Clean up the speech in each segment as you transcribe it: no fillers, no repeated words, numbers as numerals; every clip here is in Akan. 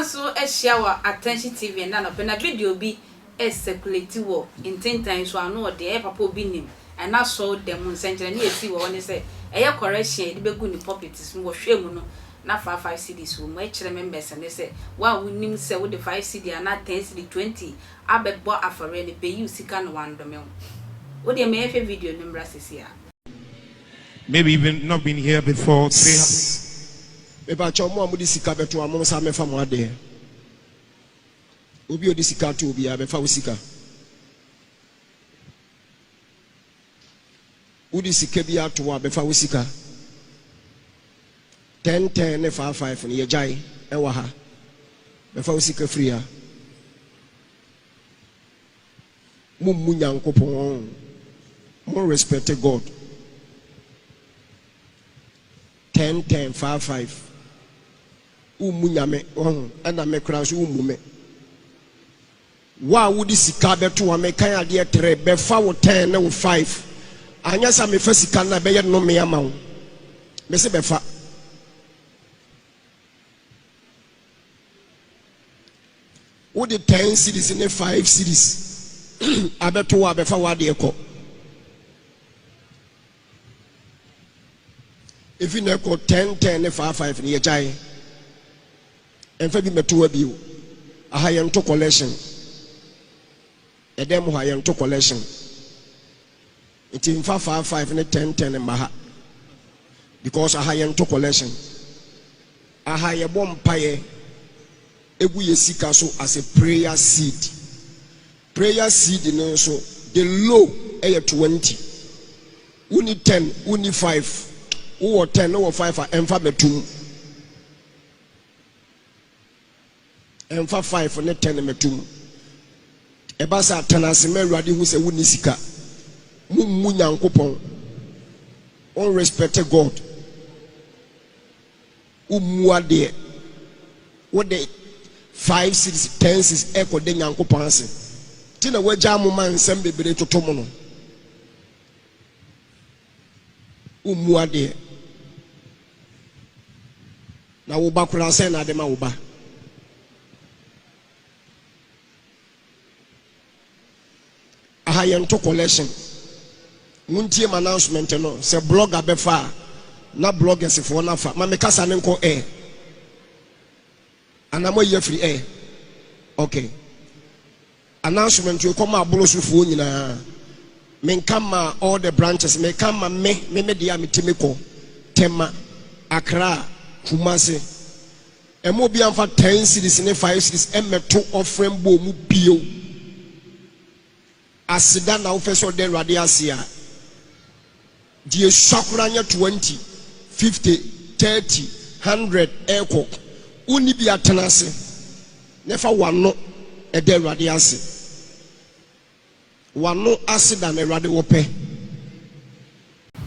so ahyia wɔ Attention TV ɛnnɛ anɔpa yi, na video bi ɛresɛkulati wɔ ntentan so ano ɔden, ɛyɛ papa obi nim, ɛna asɔre dan mu nsɛnkyerɛnne a ɛsii wɔ hɔ ne sɛ, ɛyɛ correction a yɛde bɛgu ne pulpit mu, wɔhwɛɛ mu no na 5 cedis wɔ mu, ɛkyerɛ members no sɛ, wo a wonim sɛ wode 5 cedi anaa 10 cedi, 20 abɛbɔ afɔreɛ no, bɛyi wo sika na wandome wo. Wo deɛ ma yɛnhwɛ video no mmra seesei ara. Maybe even not been here before. Three. Mepakyɛw mo a mode sika bɛto a monsan mɛfa mo adeɛ. Obi a ɔde sika ato obiara bɛfa wo sika. Wode sika bi ato a bɛfa wo sika. 10 10 ne 5 5 no yɛgyae ɛwɔ ha. Bɛfa wo sika firi ha. Mommu Nyankopɔn. Mo respect God. 10 10 5 5. Wommu Nyame wɔho ɛna me koraa nso wommu me. Wo a wode sika bɛto a mekan adeɛ tere bɛfa wo 10 ne wo 5. Anyɛ sɛ mefa sika no a ɛbɛyɛ nnome ama wo. Mese bɛfa. Wode 10 cedis ne 5 cedis abɛto wo a bɛfa w'adeɛ kɔ. Efi na ɛkɔ 10 10 ne 5 5 no yɛgyae. Ɛmfa bi mmɛto ha bio. Aha yɛnto collection. Ɛdɛm hɔ a yɛnto collection. Nti mfa 5 5 ne 10 10 mma ha. Because aha yɛnto collection. Aha yɛbɔ mpaeɛ egu yɛ sika so as a prayer seed. Prayer seed no nso the low ɛyɛ 20. Wonni 10, wonni 5. Wowɔ 10 ne wɔ 5 a ɛmfa bɛtum. Ɛmfa 5 ne 10 mɛtum. Ɛba sɛ atena ase ma Awurade hu sɛ wonni sika. Mummu Nyankopɔn. Won respect God. Wommu adeɛ. Wode 5 cedis, 10 cedis ɛkɔda Nyankopɔn ase. Nti na wagya mo ma nsɛm bebree toto mo no. Wommu adeɛ. Na wo ba koraa sɛn na ade ma wo ba. Aha yɛnto collection. Montie m announcement no sɛ blogger bɛfa a na bloggers foɔ no afa. Ma me kasa ne nkɔ air. Anaa moayi afiri air. Okay. Announcement yi kɔma aborosofoɔ nyinaa. Menka ma all the branches. Meka ma me deɛ a metimi kɔ. Tema, Accra, Kumasi. Ɛma obi amfa 10 cedis ne 5 cedis ɛmmɛto offering bowl mu bio. Aseda na wofɛ sɛ ɔda Awurade ase a, deɛ esua koraa nyɛ 20, 50, 30, 100 ɛrekɔ. Wonni bi atena ase na ɛfa w'ano ɛda Awurade ase. W'ano ase da na Awurade wɔpɛ.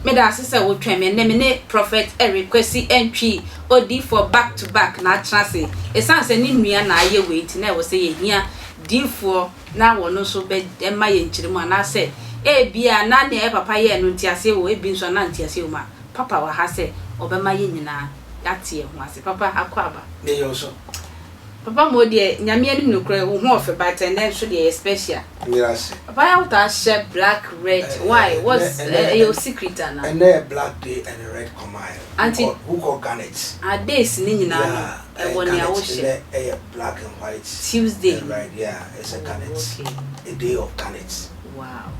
Meda ase sɛ wotwɛn me. Ɛnnɛ me ne Prophet Eric Kwasi Antwi odiyifoɔ back to back na atena ase. Ɛsiane sɛ ne nua na ayɛ wei nti na ɛwɔ sɛ yɛhia diyifoɔ na wɔno nso bɛma yɛn nkyerɛmu anaasɛ ebia na nea ɛyɛ papa yɛɛ no nteaseɛ wɔ ebi nso anaa nteaseɛ wɔ mu a papa wɔ ha sɛ ɔbɛma yɛn nyinaa yɛate yɛn ho ase. Papa akɔ aba. Ne yɛ so. Papa mo deɛ Nyame anim nokorɛ wo ho ɔfɛ, but ɛnnɛ nso deɛ yɛ special. Nyera ase. Papa yɛ wotaa hyɛ black red, why? What's ɛyɛ o secret ana? Ɛnɛ yɛ black day and red combine. Anti Who call garnet? Ah, days ne nyinaa no ɛwɔ nea wohyɛ. Ɛnɛ ɛyɛ black and white. Tuesday. And red, yeah, it's a garnet. A day of garnet.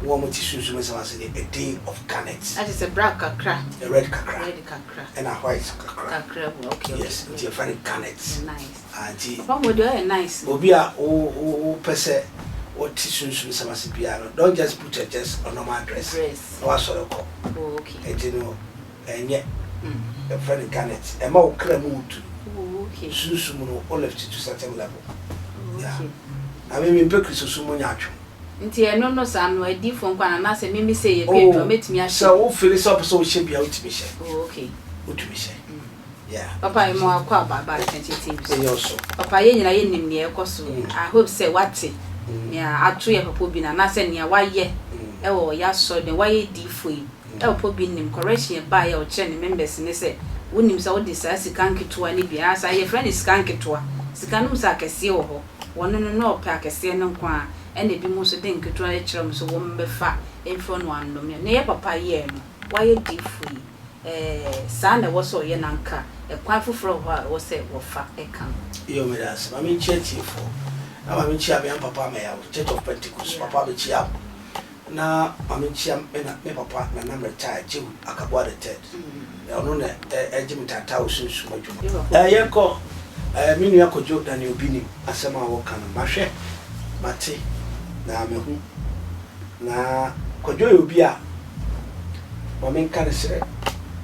Wɔn mo ti sunsun nsɛm ase de a day of garnet. Ati sɛ black kakra. Red kakra. Red kakra. Ɛna white kakra. Kakra bu, okay. Yes, nti yɛfrɛ no garnet. Nice. Ah, nti Papa mo deɛ ɔyɛ nice. Obi a wo pɛ sɛ wɔte sunsun nsɛm ase biara no, don't just put a just a normal dress. Dress. Na wasɔre kɔ. Oh, okay. Nti no ɛnyɛ yɛfrɛ no garnet. Ɛma wo kra mu wotu. Oh, okay. Sunsum no o lift to certain level. Oh, Yeah. okay. Na me mempɛ Kristosom mu nya atwom. Nti ɛno no saa no adiifoɔ nkwa na anaasɛ mimi sɛ yɛ bi adwuma mɛtumi ahyɛ. Sɛ wo feel sɛ wopɛ sɛ wohyɛ bia wotumi hyɛ. Oh, okay. Wotumi hyɛ. Yeah. Papa yi mo akɔ aba aba Attention TV so. Ɛnyɛ ɔso. Papa yɛn nyinaa yɛnim nea ɛkɔ so. I hope sɛ wate nea ato yɛ papa bi na anaasɛ nea wayɛ ɛwɔ yɛ asɔre nea wayɛ diifoɔ yi. Ɛwɔ papa bi nim correction yɛ baa yɛ a ɔkyerɛ ne members ne sɛ wonim sɛ wode saa sika nketewa ne bi anaasɛ yɛfrɛ no sika nketewa. Sika no mu sɛ akɛseɛ wɔ hɔ, wɔno no na ɔpɛ akɛseɛ no nko ara, ɛna ebinom nso de nketewa no kyerɛ wɔn sɛ wɔmmɛfa mfiri hɔ na wɔanom. Nea yɛ papa yɛɛ no, wayɛ diifo yi, ɛɛ saa na ɛwɔ sɛ ɔyɛ na anka ɛkwan foforɔ wɔ hɔ a ɛwɔ sɛ wɔfa ka no. Iyo meda ase. Ma menkyia atiefoɔ na ma menkyia me papa Mɛyaw, Church of Pentecost papa mekyia wo. Na ma menkyia me na me papa Nana Mrɛtaa Jehu Akaboa the third. Ɔno na ɛgye me taataa wɔ sunsum adwuma. Yɛnkɔ, me nua Kojo Daniel Obinim asɛm a wɔka no mahwɛ, mate na mahu. Na Kwadwo yɛ obi a, ma menka no sɛ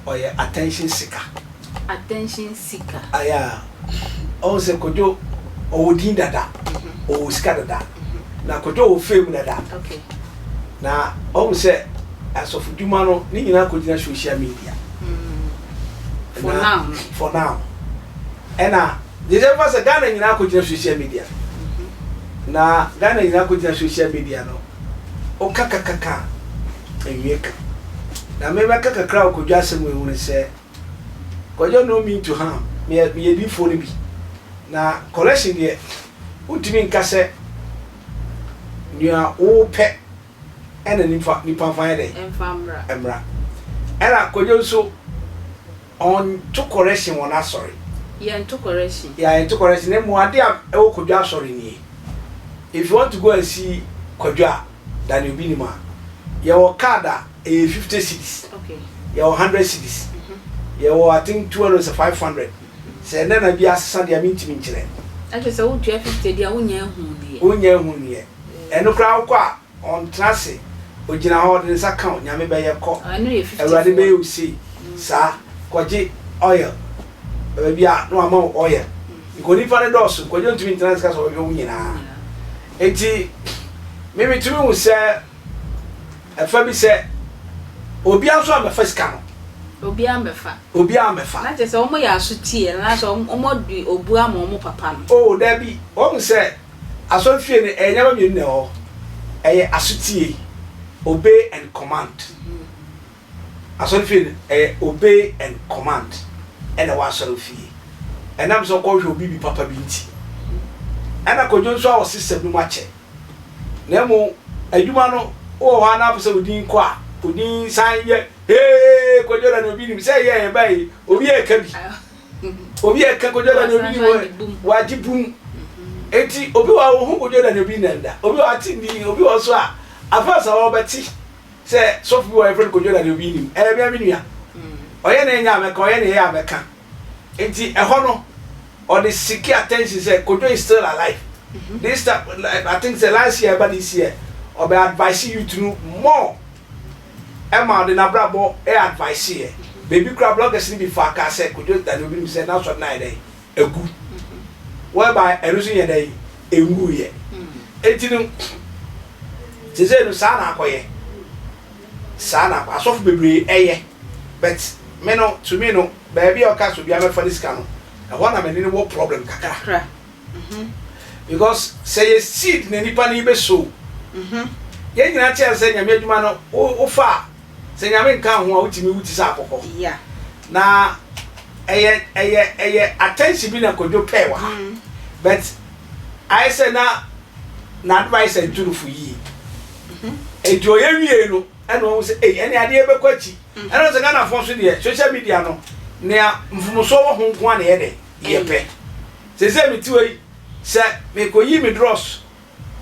ɔyɛ attention seeker. Attention seeker. Yeah. Ɔhu sɛ Kwadwo ɔwɔ din dada, ɔwɔ sika dada, na Kwadwo wɔ fame dada. Okay. Na ɔhu sɛ asɔfodwuma no ne nyinaa kɔgyina social media. For now. For now. Ɛna deɛ sɛ mfa sɛ Ghana nyinaa kɔgyina social media. Na Ghana nyinaa kɔgyina social media no, woka kakaka a, ɛnwie ka. Na mebɛka kakra wɔ Kwadwo asɛm wei ho ne sɛ, Kwadwo no mean to harm. Meyɛ meyɛ diifoɔ no bi. Na collection deɛ, wontumi nka sɛ nea wopɛ ɛna nipa nipa mfa nyɛ dɛn? Ɛmfa mmra. Mmra. Ɛna Kwadwo nso, ɔnto correction wɔ n'asɔre. Yɛnto correction. Yeah, yɛnto correction. Na mmom ade a ɛwɔ Kwadwo asɔre nie. If you want to go and see Kwadwo a, Daniel Obinim a, yɛwɔ card a ɛyɛ 50 cedis. Okay. Yɛwɔ 100 cedis. Yɛwɔ I think 200 sɛ 500. Sɛ ɛnɛ na bi asesa deɛ mentumi nkyerɛ. Ɛkyerɛ sɛ wotua 50 deɛ a wonya ehu deɛ. Wonya ehu deɛ. Ɛno koraa wokɔ a ɔntena ase, ogyina hɔ ɔde ne nsa ka wo, Nyame bɛyɛ kɔ. Ɛno yɛ 50 Awurade foɔ. bɛyɛ wo sei. Saa, kɔgye oil. Baabi a na wama wo oil. Nka onipa no dɔɔso, Kwadwo ntumi ntena ase ka sɛ ɔbɛhwɛ wo nyinaa. Enti, me metumi hu sɛ ɛfa bi sɛ obiara nso ammɛfa sika no. Obiara mmɛfa. Obiara mmɛfa. Na kyerɛ sɛ wɔn yɛ aso tie anaasɛ wɔn adi obu ama wɔn papa no. Oh, dabi. Wɔhu sɛ asɔrefie no, ɛyɛ nneɛma mmienu na ɛwɔ hɔ. Ɛyɛ asotie, obey and command. Asɔrefie no, ɛyɛ obey and command ɛna ɛwɔ asɔrefie. Ɛnam sɛ ɔkɔhwɛ obi bi papa bi nti. Ɛna Kwadwo nso a wɔ system no mu akyɛ. Na mmom adwuma no, wowɔ hɔ a na wopɛ sɛ wo din kɔ a, wo din san yɛ hee Kwadwo da na obi nim sɛ ɛyɛ ɛba yi, obi ɛka bi. Obi ɛka Kwadwo da na obi nim wagye bum. Enti obi wɔ a ohu Kwadwo da na obi nim da. Obi wɔ ate din, obi wɔ so a afei sɛ ɔbɛte sɛ sɔfo bi wɔ yɛfrɛ no Kwadwo da na obi nim. Ɛyɛ me me nua. Ɔyɛ na ɛnyɛ a mɛka, ɔyɛ na ɛyɛ a mɛka. Enti ɛhɔ no ɔde seek attention sɛ Kwadwo is still alive. This time, I think sɛ last year ɛba this year, ɔbɛ advice youth no more. Ɛma ɔde n'abrabɔ ɛ advice yɛ. Baabi koraa bloggers no bi fa kaa sɛ Kwadwo da na obi nim sɛ n'asɔre no ayɛ dɛn agu. Whereby ɛno nso nyɛ dɛn ɛnguiɛ. Enti no seesei no saa na akɔyɛ. Saa na asɔfo bebree ɛyɛ. But me no, to me no, baabi a ɔka sɛ obiara mɛfa ne sika no, ɛhɔ na m'ani no wɔ problem kakra. Kakra. Because sɛ yɛ seed na nipa no yi bɛ sow. Yɛn nyinaa te ase sɛ Nyame adwuma no, wofa a, sɛ Nyame nka ho a, wotumi wu te sɛ akɔkɔ. Na ɛyɛ ɛyɛ ɛyɛ attention bi na Kwadwo pɛɛ wɔ ha. But ayɛ sɛ na n'advice antu no fo yie. Enti ɔyɛ wiei no, ɛna ɔhu sɛ ei, ɛne adeɛ bɛkɔ akyi. Ɛna ɔhu sɛ Ghanafoɔ nso deɛ, social media no, nea mfomsoɔ wɔ ho nko ara na ɛyɛ dɛ, yɛpɛ. Seesei mete hɔ yi, sɛ mekɔyi me drɔs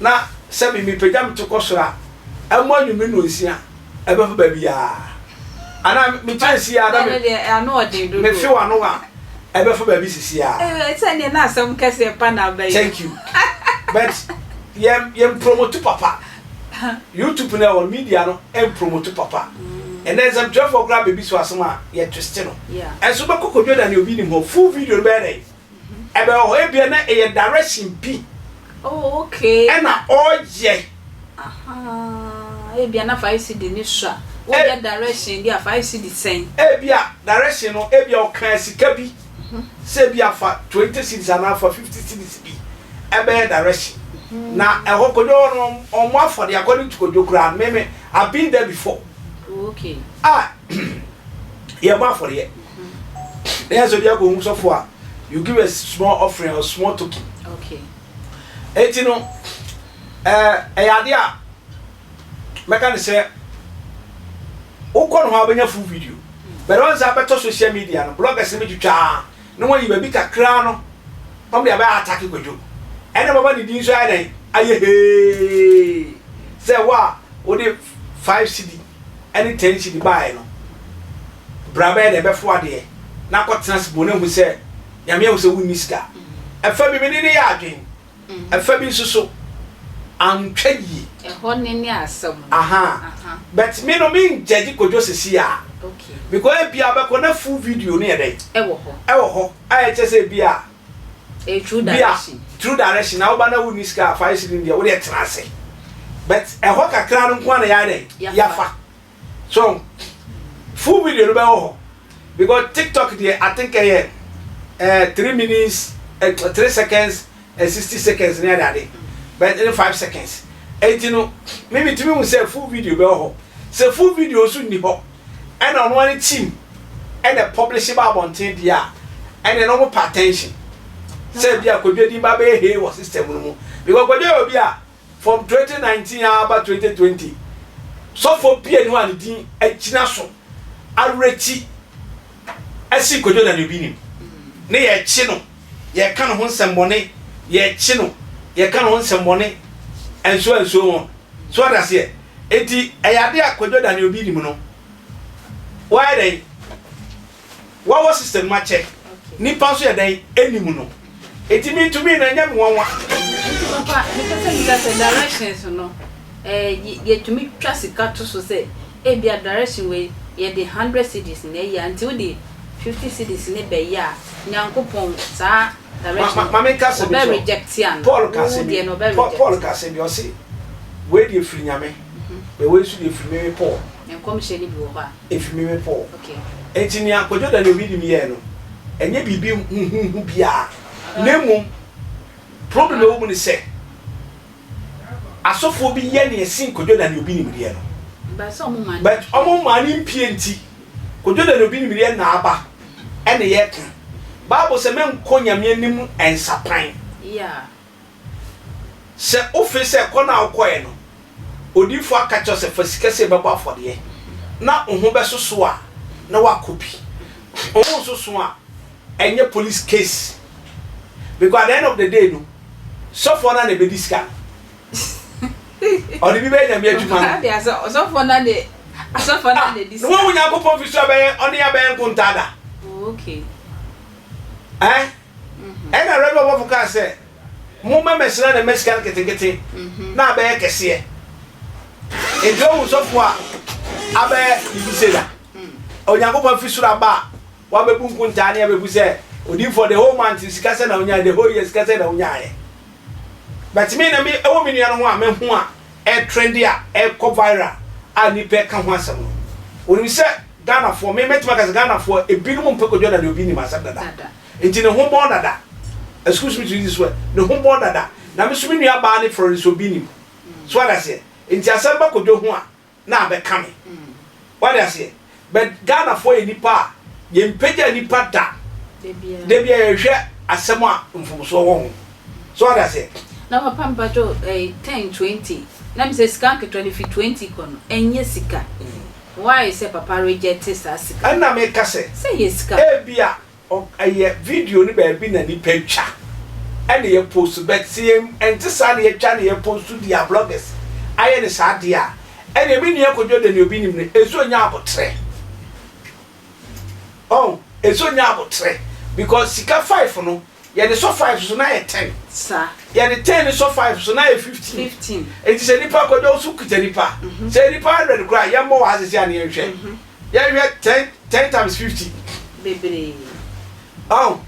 na sɛ me mepagya me to kɔ soro a, ɛmmɔ anwummere nnɔnsia, ɛbɛfa baabiara. Anaa mekyerɛ nsi a na me mefe w'ano a, ɛbɛfa baabi sisi a. Sɛdeɛ na asɛm kɛseɛ pa na aba yi. Thank you. But yɛn yɛn promote papa. YouTube no ɛwɔ media no ɛmpromote papa. Ɛnɛ nsɛmtwerɛfoɔ koraa bɛbi so asɛm a yɛ twist no. Ɛnso bɛkɔ kɔdwa da ne obi nim hɔ full video no bɛyɛ dɛn? Ɛbɛwɔ hɔ ebia na ɛyɛ direction bi. Oh okay. Ɛna ɔyɛ. Ahaa ebia na 5 cedi ne so a woyɛ direction bi a 5 cedi sɛn. Ebia direction no ebia ɔkaa sika bi sɛ ebia fa 20 cedis anaa fa 50 cedis bi ɛbɛyɛ direction na ɛhɔ Kwadwo hɔ no ɔmo afɔde according to Kwadwo koraa no me me I've been there before. Oh okay. A yɛbɔ afɔdeɛ na yɛ sɛ obi akɔhu sɔfo a. You give a small offering or small token. Okay. Eti no, ɛɛ ɛyɛ adeɛ a mɛka ne sɛ wokɔ no hɔ a wobɛnya full video. But wɔn nsa bɛtɔ social media no, bloggers no bɛtwitwaa na wɔayi baabi kakraa no, wɔn de abɛyɛ attack Kwadwo. Ɛna bɛma ne din nso ayɛ dɛn? Ayɛ hee sɛ wo a wode 5 cedi ɛne 10 cedi baeɛ no, bra bɛyɛ dɛn bɛfo adeɛ na akɔtena ase bɔ no ahu sɛ Nyame ahu sɛ wonni sika. Ɛfa bi mene ne yɛ adwen, ɛfa bi nso so antwa yie. Ɛhɔ ne ne asɛm no. Aha. But me no me ngyagye Kwadwo sisi a. Because ebia bɛkɔ na full video no yɛ dɛn? Ɛwɔ hɔ. Ɛwɔ hɔ. A ɛkyɛ sɛ ebia Ɛyɛ true bi a direction. True direction na woba na wonni sika a, 5 cedi no deɛ wode tena ase. But ɛhɔ kakra no nko ara na yɛayɛ dɛn? Yɛafa. Yɛafa. So full video no bɛwɔ hɔ because TikTok deɛ, I think ɛyɛ 3 minutes, 3 seconds, 60 seconds ne ade ade, but ɛne 5 seconds. Eti no mímí tumi hu sɛ full video bɛwɔ hɔ. Sɛ full video nso nni hɔ ɛna ɔno ara team ɛna publish ba abɔnten deɛ a, ɛna ɛna ɔmo pɛ attention sɛ bi a Kwadwo din ba bɛyɛ hee wɔ system no mu, because Kwadwo yɛ obi a from 2019 aba 2020, sɔfo bia ni hɔ a ne din agyina so awerɛkyi ɛsi Kwadwo na ne obi nim ne yɛkye no, yɛka ne ho nsɛmmɔne, yɛkye no, yɛka ne ho nsɛmmɔne nso nsuo ho so ɔda seɛ. Eti ɛyɛ ade a Kwadwo da ne obi nim no wɔayɛ dɛn wɔwɔ system mu akyɛ nipa nso yɛ dɛn anim no. Eti mi ntumi na ɛnyɛ mi nwanwa. Nti papa, mepɛ sɛ meka sɛ directions no, yɛtumi twa sika to so sɛ ebia direction wei yɛde 100 cedis na ɛyɛ a, nti wode 50 cedis ne bɛyɛ a, Nyankopɔn saa direction Ma me nka sɛ ɔbɛ reject ana? Paul ka wo asɛm deɛ no bi. ɔbɛ Paul reject? Paul ka asɛm bi, ɔse wei deɛ firi Nyame, na wei nso deɛ firi meme Paul. Nkɔmhyɛ no bi wɔ hɔ a ɛfiri meme Paul. Okay. Enti nea Kwadwo da ne obi nim yɛɛ no, ɛnyɛ biribi huhuhu biara, na mmom problem a ɛwɔ mu ne sɛ asɔfoɔ bi yɛ nea ɛsen Kwadwo da ne obi nim deɛ no. But sɛ ɔmo ma ne But ɔmo maa ne mpie nti Kwadwo da ne obi nim deɛ na aba ɛne yɛka Bible sɛ mɛnkɔ Nyame anim nsapan. Sɛ wofe sɛ kɔ no a wokɔɛ no, odiyifoɔ aka kyerɛ wo sɛ fa sika sei bɛbɔ afɔdeɛ na wo ho bɛsoso a, na woakɔ bi. Wo ho nsoso a, ɛnyɛ police case because at the end of the day no, sɔfoɔ no ara na ɛbɛdi sika no. Ɔde bi bɛyɛ Nyame adwuma no. Ade asɛ ɔsɔfoɔ no de asɔfoɔ no Ah, de di na woahu sika. Nyankopɔn fi so abɛyɛ ɔne yɛ abɛyɛ nkontaa da? Oh, okay. Eh? Ɛna Awurade ɔbɔfo kaa sɛ, Momma mmɛsra ne mma sika nketenkete na abɛyɛ kɛseɛ. Enti woahu sɔfoɔ a abɛyɛ biribi sei da? Onyankopɔn fi soro aba a wabɛbu nkontaa ne abɛbu sɛ odiyifoɔ, the whole month sika sɛ na wonyaeɛ, the whole year sika sɛ na wonyaeɛ. But me na me ɛwɔ me nua no ho a mehu a ɛtrendi a ɛkɔ viral a nnipa ɛka ho asɛm no. Onim sɛ Ghanafoɔ, me mɛtumi aka sɛ Ghanafoɔ ebinom mpɛ Kwadwo Anane Obi nim asɛm dada. Nti ne ho bɔn dada. Excuse me to use this word. Ne ho bɔn dada. Na me so me nua baa ne Florence Obi nim. So wate aseɛ? Nti asɛm ba Kwadwo ho a na abɛka me. Wate aseɛ? But Ghanafoɔ yɛ nipa a yɛmpagya nipa da. Da biara. Da biara yɛhwɛ asɛm a mfomsoɔ wɔ ho. So wate aseɛ? Na papa mpakyɛw, 10 20 na mesɛ sika nketewa no fi 20 kɔ no ɛnyɛ sika. Why sɛ papa reject saa sika? Ɛna meka sɛ Sɛ yɛ sika. Ebia ɛyɛ video no baabi na nipa atwa ɛna yɛ post, but sɛ yɛn ɛnte saa na yɛatwa na yɛ post deɛ a, bloggers ayɛ ne saa deɛ a, ɛnea me nua Kwadwo de nea obi nim no ɛsɛ onya abotrɛ ɔn ɛsɛ onya abotrɛ because sika 5 no yɛde sɔ 5 so na yɛ 10. Saa. Yɛde 10 sɔ 5 so na yɛ 15. 15. Nti sɛ nipa Kwadwo so kita nipa sɛ nipa 100 koraa, yɛmmɔ wɔ ha sisi a ne yɛnhwɛ 10 10 times 50. Bebree. Ɔn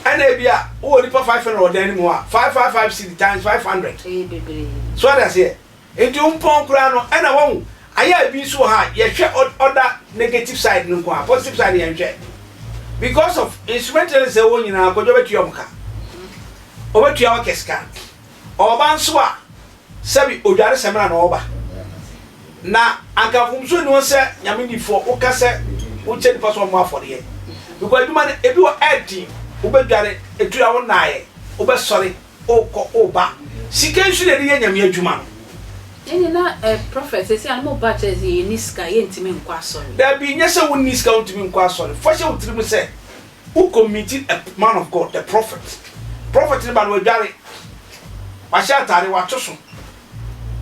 ɛna ebi a wowɔ nipa 500 wɔ dan no mu hɔ a, 5 5 5 cedi times 500. Ɛyɛ bebree. So ɔda seɛ nti mpɔn koraa no ɛna wɔn ayɛ ebi nso wɔ ha a yɛhwɛ ɔda negative side no nko a, positive side yɛnhwɛ because of instrumentalist ɛwɔ nyinaa. Kwadwo bɛtua ɔmo ka, ɔbɛtua wɔkɛ sika. Ɔba nso a sɛbi odware sɛmina na ɔba na anka mfomso ni hɔ sɛ Nyame nifoɔ woka sɛ wokyɛ nipa sɛ ɔmo afɔdeɛ because adwuma no ebi wɔ ɛɛden. Wobɛdware, ɛtiri a wonnaeɛ, wobɛsɔre, wokɔ, woba. Sika nso na yɛde yɛ Nyame adwuma no. Ɛnne na eh prophet sɛsɛ a mo ba kyerɛ sɛ yɛnni sika yɛntumi nkɔ asɔre. Dabi, nyɛ sɛ wonni sika wontumi nkɔ asɔre. Fa hyɛ wo tirim sɛ wokɔ meet a man of God, the prophet. Prophet no ba no wadware, wahyɛ atare, wato so.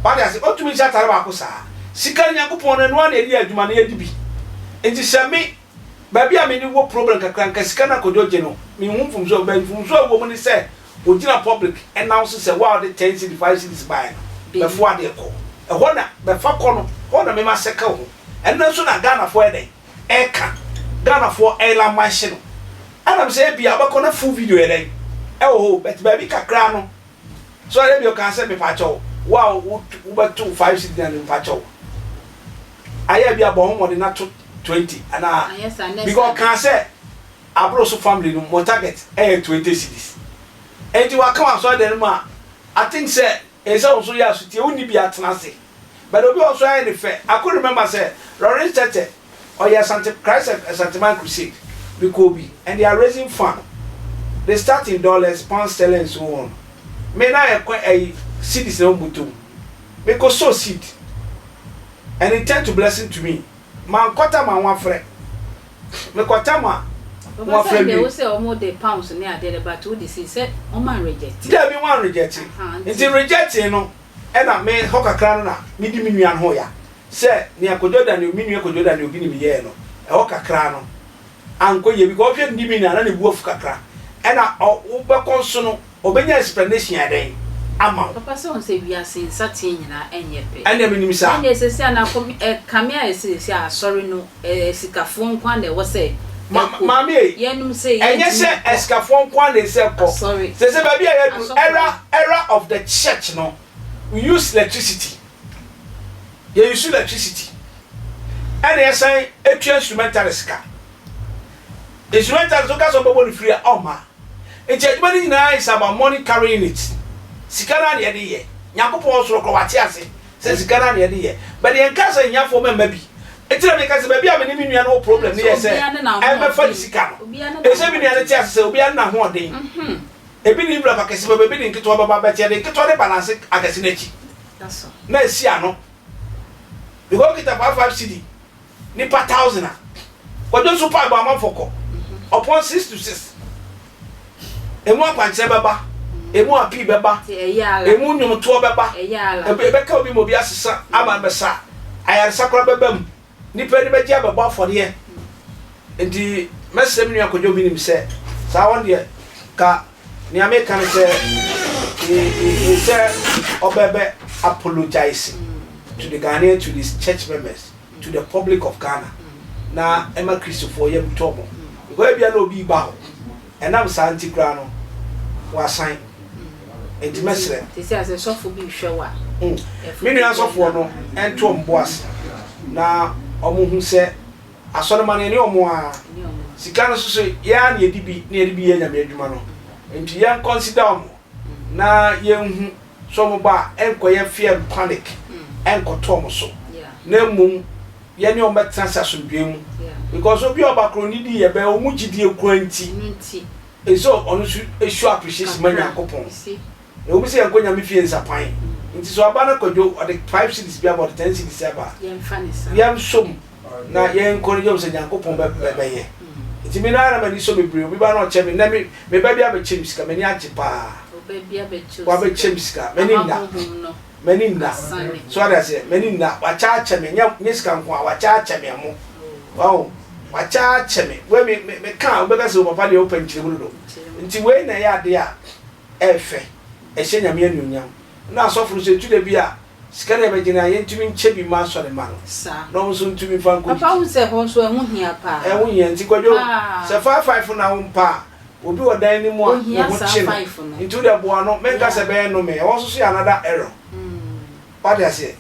Wate ase? Ontumi nhyɛ atare baako saa. Sika no Nyankopɔn no ɛno ara na yɛde yɛ adwuma na yɛdi bi. Nti sɛ me, baabi a me ne wɔ problem kakra nka sika no a Kojo gye no, menhu mfomsoɔ, but mfomsoɔ a ɛwɔ mu ne sɛ Ogyina public announce sɛ wo a wode ten cedis five cedis baeɛ no bɛfo adeɛ kɔ. Ɛhɔ na bɛfa kɔ no hɔ na mema circle ho. Ɛno nso na Ghanafoɔ yɛ dɛn ɛka. Ghanafoɔ ɛlamanhye no. Ɛna mesɛ ebia wobɛkɔ na full video yɛ dɛn ɛwɔ hɔ o but baabi kakra no so ebia ɔkaa sɛ mepakyɛw wo a wobɛto five cedis na mepakyɛw ayɛ bi a bɔ ho mmɔden na to 20 anaa because ɔkaa sɛ Aboro so family no mo target ɛyɛ 20 cedis enti waka wɔ asɔredan no mu a I think sɛ ɛyɛ sɛ wo nso yɛ asotie wo nni bi a tena ase but obi wɔ hɔ nso ayɛ ne fɛ I could remember sɛ Lawrence Tetteh ɔyɛ Asante Christ Asanteman crusade me kɔɔ bi and they are raising fund they start in dollars pounds sterling and so on me na yɛ kɔ ɛyi cedis na wɔn bɔtɔ mu me kɔ sow seed and it turned to blessing to me mankɔta ma ho afrɛ. Mekɔtam a, Papa wɔafrɛ sɛ deɛ me. wo sɛ ɔmo de pounds ne adeɛ de but wo de si sɛ ɔmo an reject. Dabi wɔn an reject. Ahaa Nti nti. rejecting no ɛna me hɔ kakra no na me di me nua no ho ya sɛ nea Kojo Daniel me nua Kojo Daniel Obi nim yɛɛ no ɛhɔ kakra no ankɔ yie because wohwɛ ne demeanour a na ne bo afu kakra ɛna ɔ wo bɛkɔ nso no Ɔbɛnya explanation ayɛ dɛn ama wo? Papa sɛ wohu sɛ wiase nsateɛ nyinaa ɛnyɛ pɛ. Ɛnneɛ menim saa. Ɛnneɛ seesei a na akɔ ɛkame ayɛ sɛ seesei a asɔre no asikafoɔ nko ara na ɛwɔ sɛ Ma, ɛkɔ. maame ei, Yɛnom sei ɛnyɛ yɛntumi sɛ nkɔ asikafoɔ nko ara na ɛsɛ kɔ. asɔre. Seesei baabi a yɛaduru, Asɔfoɔ era, no. era of the church no, we use electricity. Yɛ use electricity. Ɛna yɛsan tua instrumentalist ka. Instrumentalist, woka sɛ ɔbɛbɔ no free a, ɔmma. Nti adwuma no nyinaa is about money carrying it. Sika no ara na yɛde yɛ. Nyankopɔn wɔ soro koraa wate ase sɛ sika no ara na yɛde yɛ. But yɛnkaa sɛ ahiafoɔ mma mma bi. Nti na meka sɛ baabi a me ne me nua no wɔ problem no yɛ sɛ ɛmmɛfa ne sika no. Ɛsɛ sɛ me nua no te ase sɛ obiara ne n'ahoɔden. Ebi de envelope akɛse bɛba, ebi de nketewa bɛba but yɛde nketewa no balance akɛse no akyi na asi ano. Because wokita 55 cedi Nipa thousand a kwadwo nso paebɔ amanfoɔ kɔ ɔpɔn 6 to 6 emu akwankyerɛ bɛba emu apii bɛba emu nnwomtoɔ bɛba ɛbɛka obi ma obi asesa ama bɛsa ayaresa koraa bɛba mu nipa ani bɛgye abɛbɔ afɔdeɛ nti mɛsrɛ me nua kwadwo bi nim sɛ saa wɔn deɛ ka nea meka ne sɛ sɛ ɔbɛbɛ apologize to the Ghanaian to the church members to the public of Ghana na ɛma Kristofoɔ yam tɔ wɔn because ebia na obi reba hɔ ɛnam saa nti koraa no wasan nti mɛsrɛ. Te sɛ asɛ sɔfo bi rehwɛ wo a. Me nua asɔfoɔ no nto wɔn bo ase na wɔn hu sɛ asɔremma no yɛne wɔn ara sika no nso so yɛn ara na yɛdi bi na yɛde bi yɛ Nyame adwuma no nti yɛn consider wɔn na yɛnhu sɛ wɔn ba a ɛnkɔyɛ fear and panic ɛnkɔtɔ wɔn so na mmom yɛne wɔn bɛtena ase asomdwoe mu because obi a ɔba koro ne di yɛ bɛn wɔn gyidie kura nti ɛsɛ ɔno nso show appreciation ma Nyankopɔn ɛwɔ mu sɛ yɛnkɔ Nyame fie nsapan nti sɛ ɔba no kwadwo ɔde 5 cedis bi aba ɔde 10 cedis aba yɛnsom na yɛn encourage wɔn sɛ Nyankopɔn bɛ bɛ bɛyɛ. Nti me no ara na m'ani sɔ bebree. Obi ba na ɔkyɛ me nnɛ me me ba bi abɛkyɛ me sika m'ani agye paa. Wabɛkyɛ me sika m'ani nna m'ani nna so ade aseɛ m'ani nna wakyɛ akyɛ me nyɛ nyɛ sika nko a wakyɛ akyɛ me ɛmo wahu wakyɛ akyɛ me wei me me me ka a wobɛka sɛ o papa deɛ wopɛ nkyerɛmu dodo nti wei na ɛyɛ adeɛ a ɛɛfɛ ɛhyɛ Nyame anuonyam na asɔfo no nso ɛtu da bi a Sika na yɛbɛgye no a, yɛntumi nkyɛ bi mma asɔre mma no, na wɔn nso ntumi mfa nkɔ Papa wohu sɛ ɛhɔ nso ɛho hia paa. Ɛho hia, nti Kwadwo, Paa. sɛ 5 5 na wo mpa a, obi wɔ dan no mu a ne Ohia ho saa kye no, 5 no. nti wo deɛ boa no, menka sɛ Yeah. ɛbɛyɛ nnome, ɛhɔ nso so yɛ another error. Wate aseɛ?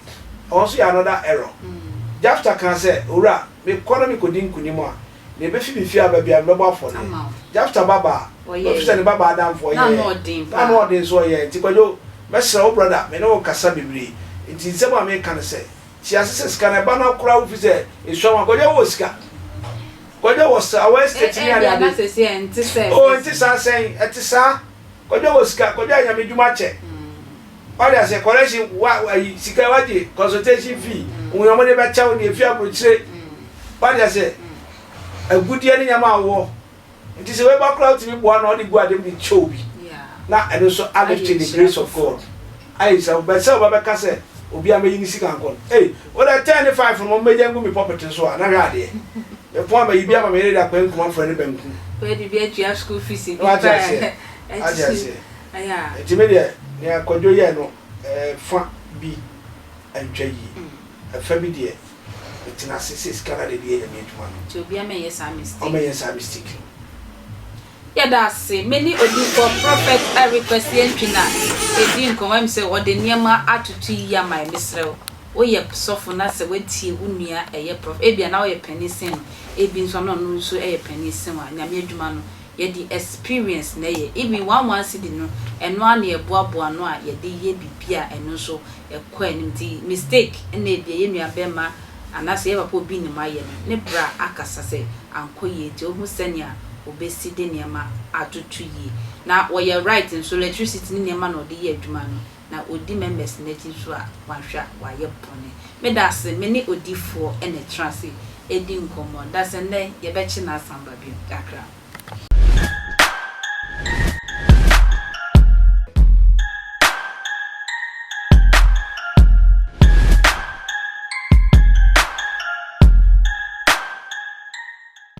Ɛhɔ nso yɛ another error. Jafta kaa sɛ, Owura, mekɔ na mekɔdi nkonim a, Nea ebefi me fie aba biara, mebɛbɔ afɔre. Jefta babaa, wafi sɛ ne babaa adamfo, ɔyɛɛ. Na ano ɔden nso, ɔyɛɛ. Nti Kwadwo, mɛsrɛ wo brɔda, me ne wo rekasa bebree. Nti nsɛm a meka ne sɛ, te ase sɛ sika no ɛba na koraa wofi sɛ esua ho a, Kwadwo wowɔ sika? Kwadwo wɔ sa wɔ estate ne ade Ebia na ade. sɛsi ɛnte sɛ Oh first ɛnte saa sɛn? Ɛte saa. Kwadwo wɔ sika, Kwadwo ayɛ nyame dwuma kyɛ. Wate aseɛ, correction wa ayi sika wagye consultation fee, nea wɔde bɛkyɛ wo, nea efi aburokyire. Wate aseɛ, agudeɛ ne nneɛma a wowɔ. Nti sɛ wei ba koraa wotumi boa no a ɔde gu ade mu de kyɛ obi na ɛno nso a Ayɛ lift the nhyira grace of foforɔ. God ayɛ nhyira but sɛ ɔba bɛka sɛ obiara mɛyi ne sika nkɔ no ei wodɛ ten ne five no mommɛgya ngu me pulpit so a na hwɛ adeɛ mepɔn a mayi bi ama me yere de akɔyɛ nkruma frɛ ne banku. Wadi bi atua school fees bi Wate paa aseɛ wate ɛkyekye aseɛ ɛyɛ a. nti me deɛ nea Kwadwo yɛɛ no ɛfa bi antwa yie ɛfa bi deɛ Metena ase sɛ sika na de yɛ Nyame adwuma no. Nti obia mɛnyɛ saa mistake. Ɔmɛnyɛ saa mistake no. Yɛda ase. Me ne odiyifoɔ Prophet Eric Kwasi Antwi na ɛdi nkɔmmɔ. Ɛm sɛ ɔde nneɛma atoto yie ama yɛn. Mesrɛ wo, woyɛ sɔfo na sɛ woatie wo nua ɛyɛ Prophet, ebia na woyɛ panin sen no, ebi nso a na ɔno nso yɛ panin sen wo a, Nyame adwuma no, yɛde experience na ɛyɛ. Even one one cedi no, ɛno ara na yɛboaboa ano a yɛde yɛ biribi a ɛno nso ɛkɔ anim nti mistake na ebia yɛn nua bɛma anaasɛ yɛn papa obi nim ayɛ no ne bra akasa sɛ ankɔ yie nti ohu sɛnea obesi de nneɛma atoto yie na wɔyɛ right nso electricity ne nneɛma na ɔde yɛ adwuma no na odi members no akyi nso a wanhwɛ a wayɛ bɔne meda ase me ne odifoɔ na ɛtra ase ɛdi nkɔmmɔ dasɛ nnɛ yɛbɛkye no asan ba bio kakra.